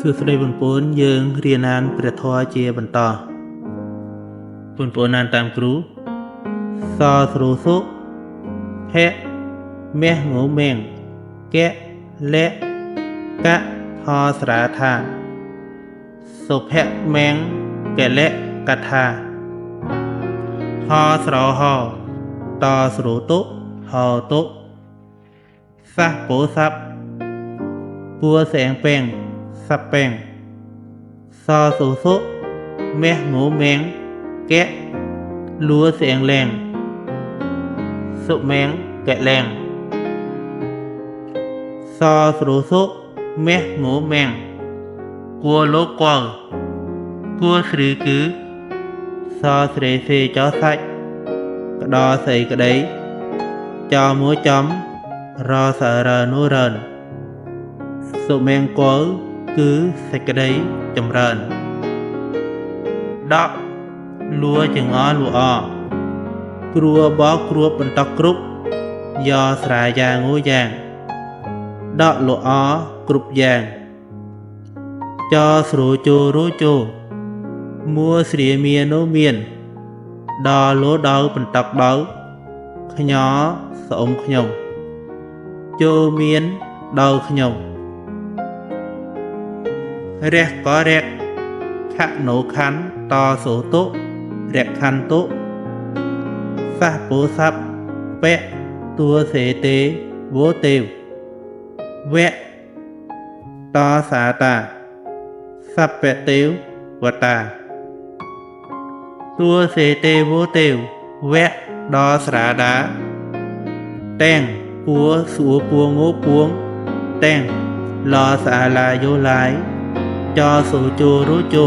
សួស្តីបងប្អូនយើងរៀនអានព្រះធម៌ជាបន្តបងប្អូនអានតាមគ្រូសស្រូសុភៈមះងមៀងកៈលៈកៈថស្រាថាសុភៈមៀងកលៈកថាហស្រហតស្រូតុហោតុសះពោស័ព្ទពួសែងពេងសពេងសសុសុមះងមៀងកៈលួសែងលែងសុមៀងកៈលែងសស្រូសុមះងមៀងគួលោកកលគួស្រីគឺសស្រីសេចោសាច់ក្តស្អីក្តីចោមួយចំរសរនុរិនសុមៀងកលគឺសេចក្តីចម្រើនដកលួចងអលួអគ្រួបគ្រួបន្តគ្រប់យោស្រាយ៉ាងងូយ៉ាងដកលួអគ្រប់យ៉ាងចោស្រូជោរូជោមួស្រាមាននោមានដល់លោដៅបន្តដៅខ្ញស្អុំខ្ញុំជោមានដៅខ្ញុំរះក៏រះខណោខណ្ឌតសូតុរខន្តុសះពោស័ព្ទពៈតួសេទេវោទេវវៈតសាតាសពទេវវតាតួសេទេវោទេវវៈដស្រាដាតែងពួសួពួងោពួងតែងលសាឡាយោឡាយចសូជោរូជោ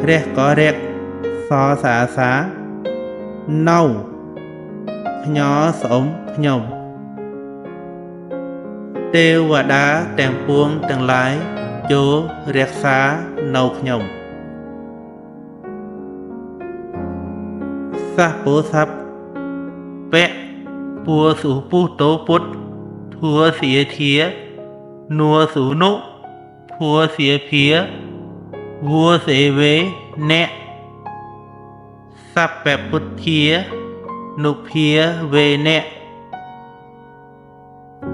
រះក៏រះសសាសាណៅខ្ញស្អុំខ្ញុំទេវតាទាំងពួងទាំងឡាយចូលរក្សានៅខ្ញុំសះពោស័ព្ទពៈពួសុពុតោពុតធัวเสียเทียนัวสูนุพัวเสียเพียวัวเสเวเนะสัพแปพุทเทียนุเพียเวเนะ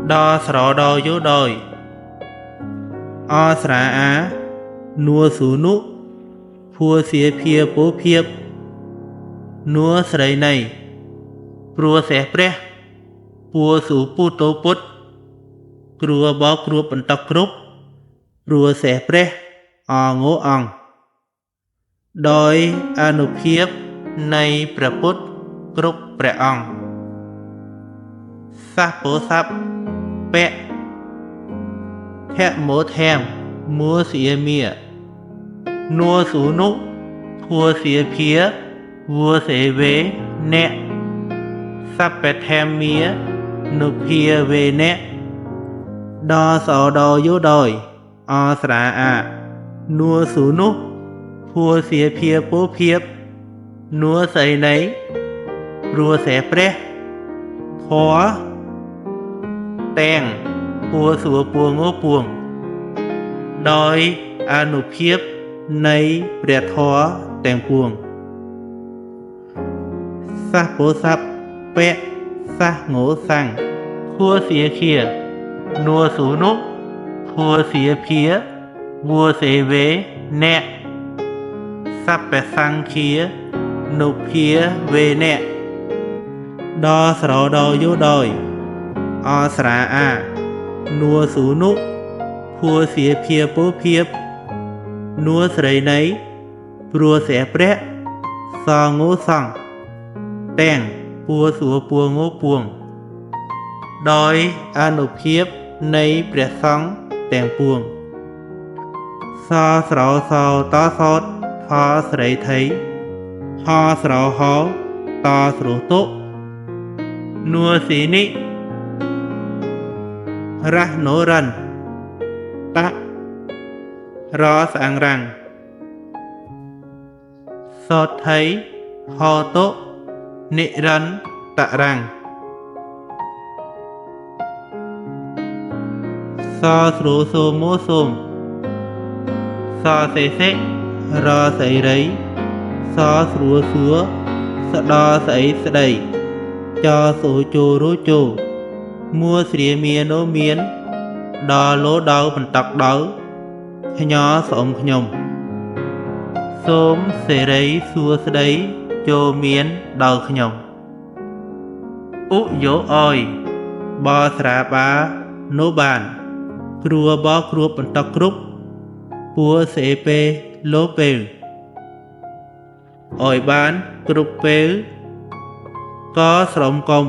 ดอสรอดอโยดอยอสราอานัวสูนุพัวเสียเพียโปเพียบนัวสไรในปรัวเสเปรปัวสูปุโตปุตกลัวบอกกลัวปันตะกรุบรัวเสเปรอโงอังโดยอนุเพียบในพระพุทธกรุบพระองค์สัพโพสัพเปะแทะโมแทมมัวเสียเมียนัวสูนุพัวเสียเพียวัวเสเวเนะสัพเปแทมเมียนุเพียเวเนะดอสอดอยุดอยอสราอานัวสูนุพัวเสียเพียโปเพียบนัวใส่ไหนรัวเสเปรขอแตงปัวสัวปัวโง่ปวงโดยอนุเพียบในเปรียทอแตงปวงสะโปสับเปะสะโง่สังพัวเสียเขียนัวสูนุพัวเสียเพียวัวเสเวเนะสัพเปสังเคียนุเพียเวเนะดอสรอดอยุดอยอสราอานัวสูนุพัวเสียเพียโปเพียบนัวสไรไหนปรัวเสียเปรสองโงสังแตงปัวสัวปัวโงปวงโดยอนุเพียบในเปรสังแตงปวงสาสรอสาวตาสอดทาสไรไทยหาสรอหาตาสรุตุนัวสีนิระโนรันตะรอสังรังสอดไทยหอโตนิรันตะรังสาสรุโสโมโสม សសេសិរសីរីសស្រួសួស្ដស្អីស្ដីចសូជោរោជោមួស្រាមានោមានដល់លោដៅបន្តកដៅខ្ញស្អុំខ្ញុំសូមសេរីសួស្ដីចូលមានដល់ខ្ញុំឧយោអយបស្រាបានោបានគ្រួបគ្រួបន្តគ្រប់ពួសេពេលោពេលអយបានគ្រប់ពេលកស្រមកុំ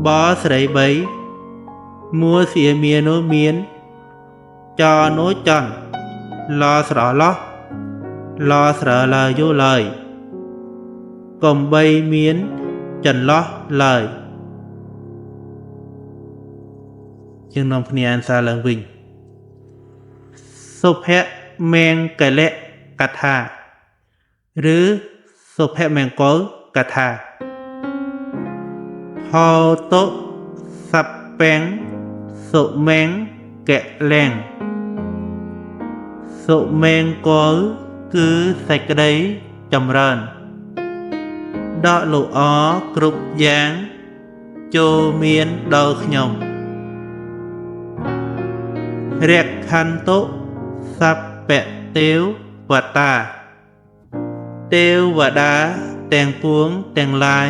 បស្រីបីមួសៀមានោមានចនោចន្ទលស្រឡោះលស្រឡាយោឡើយកំបីមានចន្លោះឡើយយើងនាំគ្នាអានសារឡើងវិញសុភមង្គលកថាឬសុភមង្គលកថាហោតុសពំសុមង្គលំសុមង្គលគឺសេចក្តីចម្រើនដកល្អគ្រប់យ៉ាងចូលមានដល់ខ្ញុំរក្ខន្តុសពទេវតាទេវតាទាំងពួងទាំងឡាយ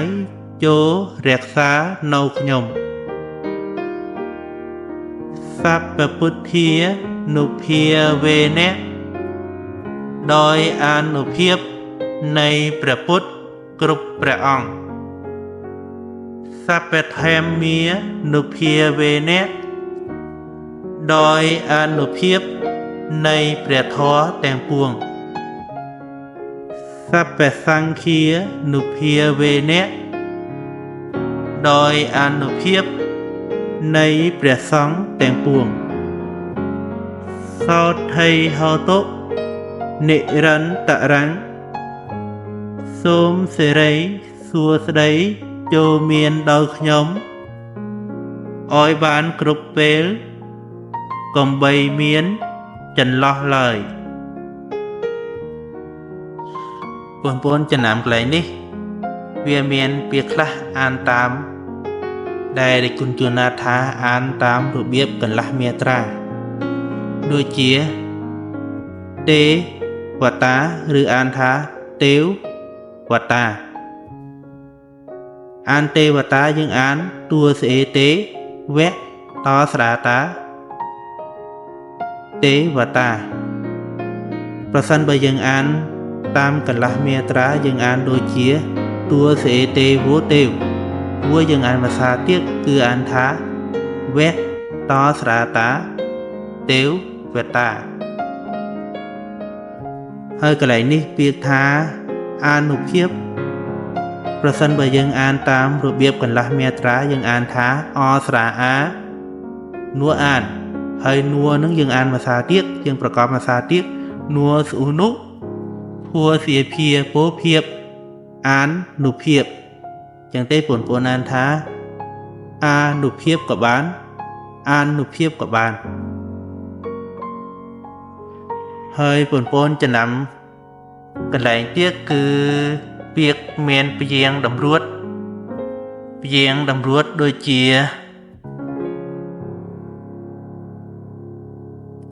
ចូលរក្សានៅខ្ញុំសពពុទ្ធានុភាវេនៈដោយអានុភាពនៃព្រះពុទ្ធគ្រប់ព្រះអង្គសពធម្មានុភាវេនៈដោយអានុភាពនៃព្រះធម៌ទាំងពួងសពសង្ឃានុភាវេនៈដោយអានុភាពនៃព្រះសង្ឃទាំងពួងសោថៃហោតុនិរន្តរੰសូមសេរីសួស្តីចូលមានដល់ខ្ញុំឲ្យបានគ្រប់ពេលកំបីមានចន្លោះឡើយបងប្អូនចំណាំកន្លែងនេះវាមានពាក្យខ្លះអានតាមដែលរិគុណជួនណាថាអានតាមរបៀបកន្លះមាត្រាដូចជាទេវតាឬអានថាទេវតាអានទេវតាយើងអានតួស្អេទេវៈតស្រាតាទេវតាប្រសិនបើយើងអានតាមកន្លះមាត្រាយើងអានដូចជាតួស្អេទេវទេវវយើងអានភាសាទៀតគឺអានថាវៈតស្រាតាទេវតាហើយកន្លែងនេះពាក្យថាអានុភាពប្រសិនបើយើងអានតាមរបៀបកន្លះមាត្រាយើងអានថាអស្រាអានួអានហើយនួនឹងយើងអានភាសាទៀតយើងប្រកបភាសាទៀតនួស្អ៊ូនុភួសៀភាពោភាពអាននុភាពចឹងទេបងប្អូនអានថាអានុភាពក៏បានអានុភាពក៏បានហើយបងប្អូនចំណាំកន្លែងទៀតគឺពាក្យមានព្យាង្គតម្រួតព្យាង្គតម្រួតដូចជា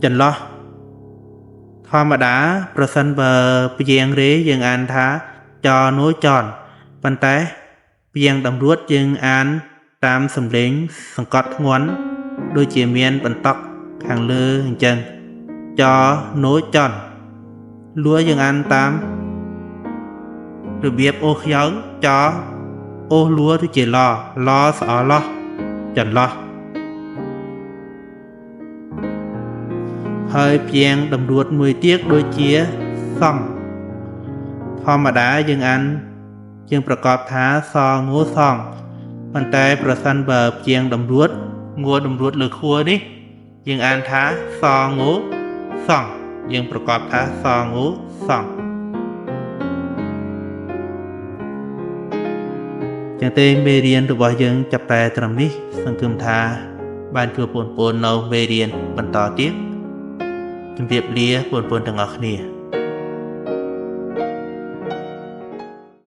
ចន្លោះធម្មតាប្រសិនបើព្យាង្គរេយើងអានថាចនោចនប៉ុន្តែព្យាង្គតម្រួតយើងអានតាមសំឡេងសង្កត់ធ្ងន់ដូចជាមានបន្តក់ខាងលើអញ្ចឹងចនោចនលួយើងអានតាមរបៀបអូខ្យៅចអូសលួទៅជាឡឡស្អឡោះចន្លោះហើយព្យាង្គតម្រួតមួយទៀតដូចជាសង់ធម្មតាយើងអានយើងប្រកបថាសងូសង់ប៉ុន្តែប្រសិនបើព្យាង្គតម្រួតងួតម្រួតលើខួរនេះយើងអានថាសងូសង់យើងប្រកបថាសងូសង់ចឹងទេមេរៀនរបស់យើងចាប់តែត្រឹមនេះសង្ឃឹមថាបានជួបបងប្អូននៅមេរៀនបន្តទៀត ជម្រាបលាបងប្អូនទាំងអស់គ្នា។